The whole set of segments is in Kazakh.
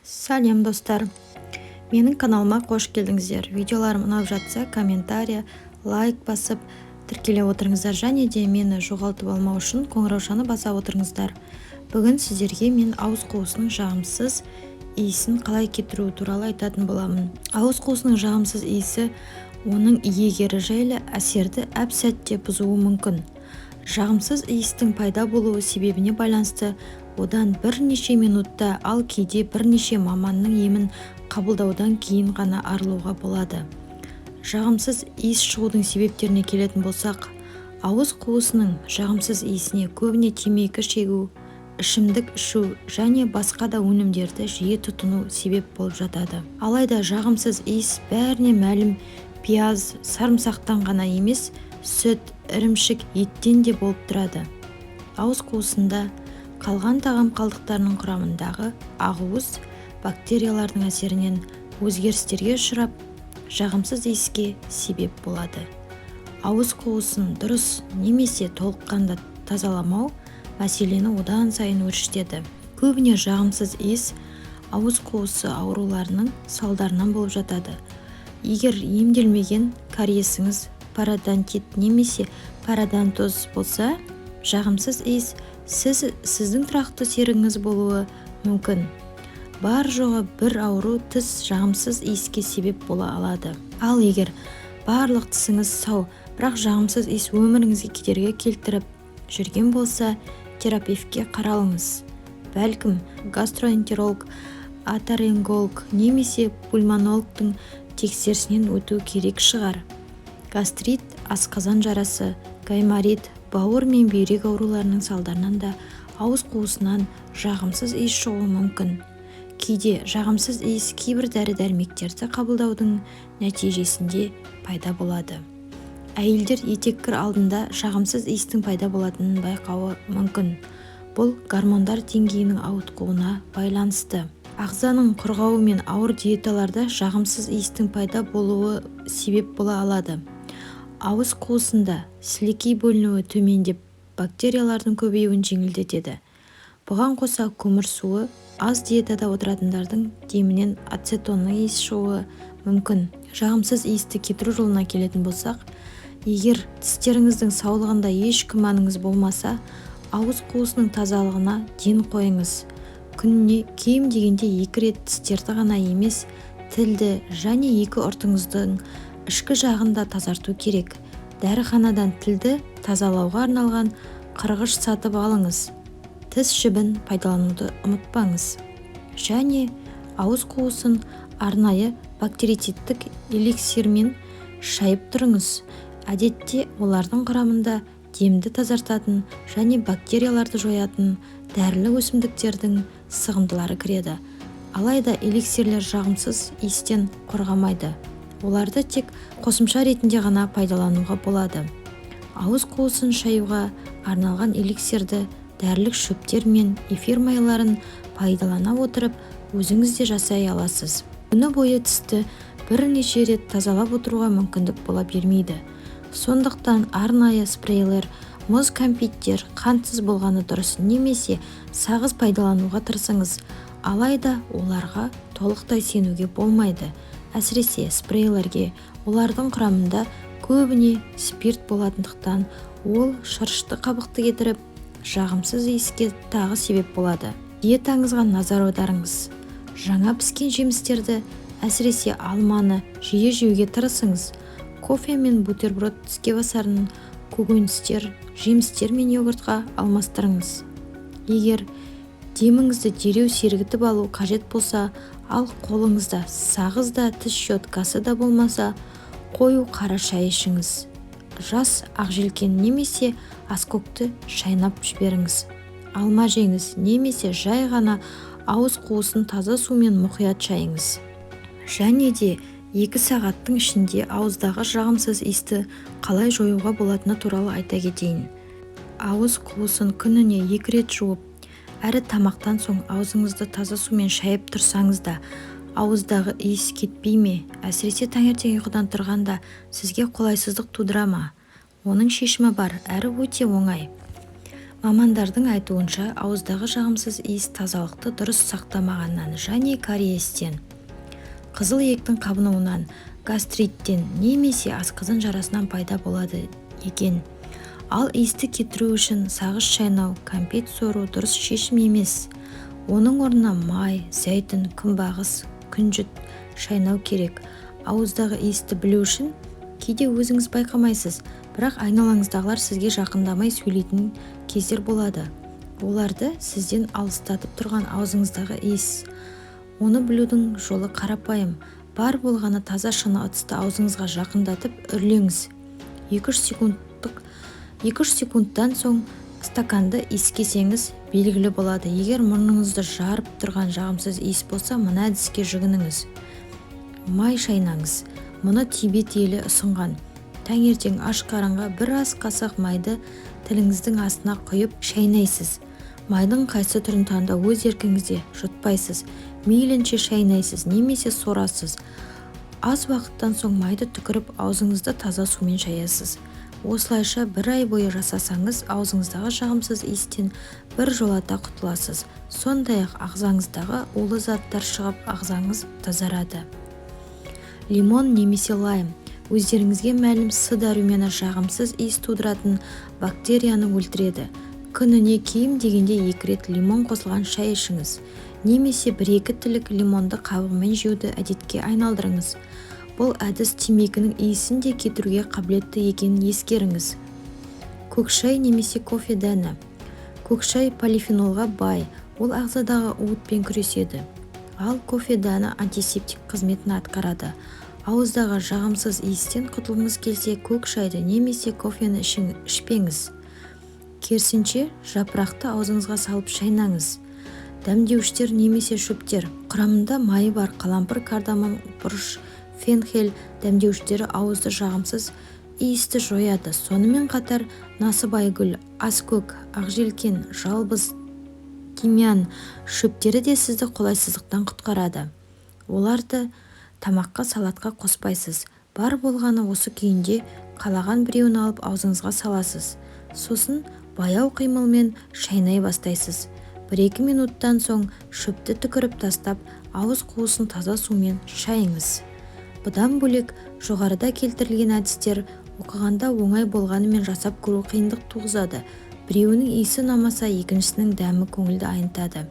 Сәлем, достар! Менің каналыма қош келдіңіздер! Видеоларым ұнап жатса, комментарий, лайк басып, тіркеле отырыңыздар және де мені жоғалтып алмау үшін қоңыраушаны баса отырыңыздар. Бүгін сіздерге мен ауыз қуысының жағымсыз иісін қалай кетіру туралы айтатын боламын. Ауыз қуысының жағымсыз иісі оның иегері жайлы әсерді әп-сәтте бұзуы мүмкін. Жағымсыз иістің пайда болуы себебіне байланысты одан бірнеше минутта, ал кейде бірнеше маманның емін қабылдаудан кейін ғана арылуға болады. Жағымсыз иіс шығудың себептеріне келетін болсақ, ауыз қуысының жағымсыз иісіне көбіне темекі шегу, ішімдік ішу және басқа да өнімдерді жиі тұтыну себеп болып жатады. Алайда жағымсыз иіс бәріне мәлім пияз, сарымсақтан ғана емес, сүт, ірімшік, еттен де болып тұрады. Ауыз қуысында қалған тағам қалдықтарының құрамындағы ақуыз бактериялардың әсерінен өзгерістерге ұшырап, жағымсыз иіске себеп болады. Ауыз қуысын дұрыс немесе толыққанды тазаламау мәселені одан сайын өршітеді. Көбіне жағымсыз иіс ауыз қуысы ауруларының салдарынан болып жатады. Егер емделмеген кариесіңіз, пародонтит немесе пародонтоз болса, жағымсыз иіс сіздің тұрақты серігіңіз болуы мүмкін. Бар жоғы бір ауру тіс жағымсыз иіске себеп бола алады. Ал егер барлық тісіңіз сау, бірақ жағымсыз иіс өміріңізге кедергі келтіріп жүрген болса, терапевтке қаралыңыз. Бәлкім, гастроэнтеролог, отоларинголог немесе пульмонологтың тексерісінен өту керек шығар. Гастрит, асқазан жарасы, гайморит, бауыр мен бүйрек ауруларының салдарынан да ауыз қуысынан жағымсыз иіс шығуы мүмкін. Кейде жағымсыз иіс кейбір дәрі-дәрмектерді қабылдаудың нәтижесінде пайда болады. Әйелдер етеккір алдында жағымсыз иістің пайда болатынын байқауы мүмкін. Бұл гормондар деңгейінің ауытқуына байланысты. Ағзаның құрғауы мен ауыр диеталарда жағымсыз иістің пайда болуы себеп бола алады. Ауыз қуысында сілекей бөлінуі төмендеп, бактериялардың көбеюін жеңілдетеді. Бұған қоса, көмірсуы аз диетада отыратындардың демінен ацетонның иіс шығуы мүмкін. Жағымсыз иісті кетіру жолына келетін болсақ, егер тістеріңіздің саулығында еш күмәніңіз болмаса, ауыз қуысының тазалығына ден қойыңыз. Күніне кем дегенде екі рет тістерді ғана емес, тілді және екі ұртыңыздың ішкі жағын да тазарту керек. Дәріханадан тілді тазалауға арналған қырғыш сатып алыңыз. Тіс жібін пайдалануды ұмытпаңыз және ауыз қуысын арнайы бактерицидтік эликсирмен шайып тұрыңыз. Әдетте олардың құрамында демді тазартатын және бактерияларды жоятын дәрілі өсімдіктердің сығындылары кіреді. Алайда эликсирлер жағымсыз иістен қорғамайды. Оларды тек қосымша ретінде ғана пайдалануға болады. Ауыз қуысын шаюға арналған эликсирді дәрілік шөптер мен эфир майларын пайдалана отырып, өзіңіз де жасай аласыз. Күні бойы тісті бірнеше рет тазалап отыруға мүмкіндік бола бермейді. Сондықтан арнайы спрейлер, мұз кәмпиттер, қантсыз болғаны дұрыс, немесе сағыз пайдалануға тырысыңыз. Алайда оларға толықтай сенуге болмайды, әсіресе спрейлерге. Олардың құрамында көбіне спирт болатындықтан, ол шырышты қабықты кетіріп, жағымсыз иіске тағы себеп болады. Диетаңызға назар аударыңыз. Жаңа піскен жемістерді, әсіресе алманы жиі жеуге тырысыңыз. Кофе мен бутерброд, тіске басарын көкөністер, жемістер мен йогуртқа алмастырыңыз. Егер деміңізді дереу сергітіп алу қажет болса, ал қолыңызда сағыз да, тіс щеткасы да болмаса, қою қара шай ішіңіз. Жас ақжелкен немесе аскөкті шайнап жіберіңіз. Алма жеңіз немесе жай ғана ауыз қуысын таза сумен мұқият шайыңыз. Және де 2 сағаттың ішінде ауыздағы жағымсыз иісті қалай жоюға болатыны туралы айта кетейін. Ауыз қуысын күніне екі рет жуып, әрі тамақтан соң аузыңызды таза сумен шайып тұрсаңыз да, ауыздағы иіс кетпей ме? Әсіресе таңертең ұйқыдан тұрғанда сізге қолайсыздық тудыра ма? Оның шешімі бар әрі өте оңай. Мамандардың айтуынша, ауыздағы жағымсыз иіс тазалықты дұрыс сақтамағаннан және кариестен, қызыл иектің қабынуынан, гастриттен немесе асқазан жарасынан пайда болады екен. Ал иісті кетіру үшін сағыз шайнау, кәмпит сору дұрыс шешім емес. Оның орнына май, зәйтүн, күнбағыс, күнжіт шайнау керек. Ауыздағы иісті білу үшін кейде өзіңіз байқамайсыз, бірақ айналаңыздағылар сізге жақындамай сөйлейтін кездер болады. Оларды сізден алыстатып тұрған аузыңыздағы иіс. Оны білудің жолы қарапайым. Бар болғаны таза шыны ыдысты аузыңызға жақындатып үрлеңіз. 2-3 секундтан соң стаканды иіскесеңіз, белгілі болады. Егер мұрныңызды жарып тұрған жағымсыз иіс болса, мына әдіске жүгініңіз. Май шайнаңыз. Мұны Тибет елі ұсынған. Таңертең аш қарынға бір ас қасық майды тіліңіздің астына құйып шайнайсыз. Майдың қайсы түрін таңдау өз еркіңізде, жұтпайсыз, мейлінше шайнайсыз немесе сорасыз. Аз уақыттан соң майды түкіріп, аузыңызды таза сумен шаясыз. Осылайша бір ай бойы жасасаңыз, аузыңыздағы жағымсыз иістен бір жолата құтыласыз. Сондай-ақ ағзаңыздағы улы заттар шығып, ағзаңыз тазарады. Лимон немесе лайм. Өздеріңізге мәлім, С дәрумені жағымсыз иіс тудыратын бактерияны өлтіреді. Күніне кем дегенде 2 рет лимон қосылған шай ішіңіз немесе 1-2 тілік лимонды қабығымен жеуді әдетке айналдырыңыз. Бұл әдіс темекінің иісін де кетіруге қабілетті екенін ескеріңіз. Көк шай немесе кофе дәні. Көк шай полифенолға бай, ол ағзадағы уытпен күреседі. Ал кофе дәні антисептик қызметін атқарады. Ауыздағы жағымсыз иістен құтылғыңыз келсе, көк шайды немесе кофені ішпеңіз. Керісінше, жапырақты аузыңызға салып шайнаңыз. Дәмдеуіштер немесе шөптер. Құрамында майы бар қалампыр, кардамон, бұрыш, фенхель дәмдеуіштері ауызды жағымсыз иісті жояды. Сонымен қатар насыбайгүл, аскөк, ақжелкен, жалбыз, тимьян шөптері де сізді қолайсыздықтан құтқарады. Оларды тамаққа, салатқа қоспайсыз. Бар болғаны осы күйінде қалаған біреуін алып аузыңызға саласыз. Сосын баяу қимылмен шайнай бастайсыз. 1-2 минуттан соң шөпті түкіріп тастап, ауыз қуысын таза сумен шайыңыз. Бұдан бөлек, жоғарыда келтірілген әдістер оқығанда оңай болғанымен, жасап көру қиындық туғызады. Біреуінің иісі ұнамаса, екіншісінің дәмі көңілді айнытады.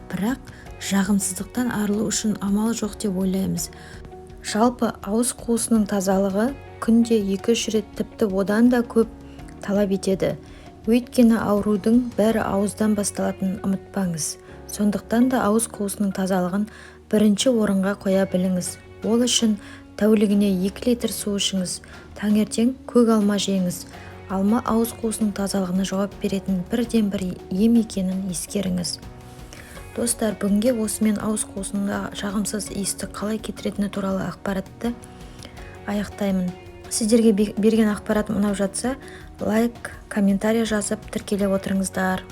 Бірақ жағымсыздықтан арылу үшін амал жоқ деп ойлаймыз. Жалпы, ауыз қуысының тазалығы күнде 2-3 рет, тіпті одан да көп талап етеді. Өйткені аурудың бәрі ауыздан басталатынын ұмытпаңыз. Сондықтан да ауыз қуысының тазалығын бірінші орынға қоя біліңіз. Ол үшін тәулігіне 2 литр су ішіңіз. Таңертең көк алма жеңіз. Алма ауыз қуысының тазалығына жауап беретін бірден бір ем екенін ескеріңіз. Достар, бүгінге осымен ауыз қуысында жағымсыз иісті қалай кетіретіні туралы ақпаратты аяқтаймын. Сіздерге берген ақпаратым ұнап жатса, лайк, комментарий жазып, тіркеліп отырыңыздар.